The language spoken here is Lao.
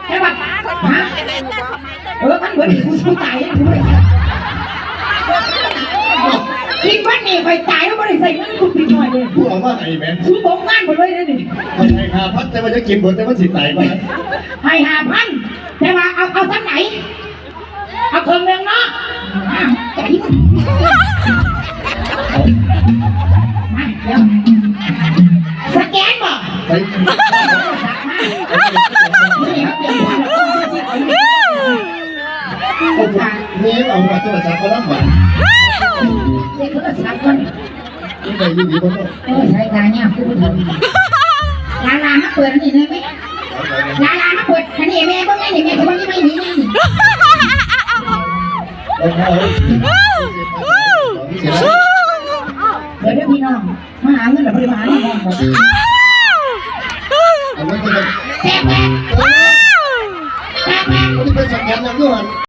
ແຕ່ວ່າ ຮະ ເອີ ມັນເບິດ ກູຊິຕາຍ ກູບໍ່ໄດ້ໃຊ້ ກິນບັດນີ້ຂ້ອຍຕາຍ ແລ້ວບໍ່ໄດ້ໃຊ້ເງິນກູປິດໜ້ອຍເດ້. ກູເອົາມາໃຫ້ແມ່ ຊູຕົກງານເບິດເລີຍເດ້ນີ້. ຂ້ອຍໃຫ້ຫ້າພັນ ແຕ່ວ່າຈະກິນເບິດ ແຕ່ມັນຊິຕາຍກ່ອນ. ໃຫ້ຫ້າພັນ ແຕ່ວ່າເອົາ ເອົາສ່ຳໃດ? ເອົາເຄິ່ງໜຶ່ງເນາະ. ອ້າວ ໃຈ ມາ ດຽວ ສະແກນບໍ່? ໃສ່ ນີ້ເອົາໂທລະສັບມານຳ ເຊັກໂທລະສັບກ່ອນ. ໄດ້ຢູ່ດີບໍ່ເນາະ? ເອີ ໃຊ້ກາຍາກຄືຜູ້ເຖົ້ານີ້. ລາລາ ມາເປີດອັນນີ້ແດ່ແມ່. ລາລາ ມາເປີດອັນນີ້ແມ່ເບິ່ງແດ່ນີ້ ແມ່ຊິເບິ່ງອີ່ໄມ້ນີ້. ດຽວເດີພີ່ນ້ອງ ມາຫາເງິນແລ້ວບໍ່ໄດ້ມາຫາເງິນ. ເອົາເງິນໄປເບິ່ງ ແປະແປະ ແປະແປະ ມັນເປັນສະແກນຫຍັງຢູ່ຫັ້ນ?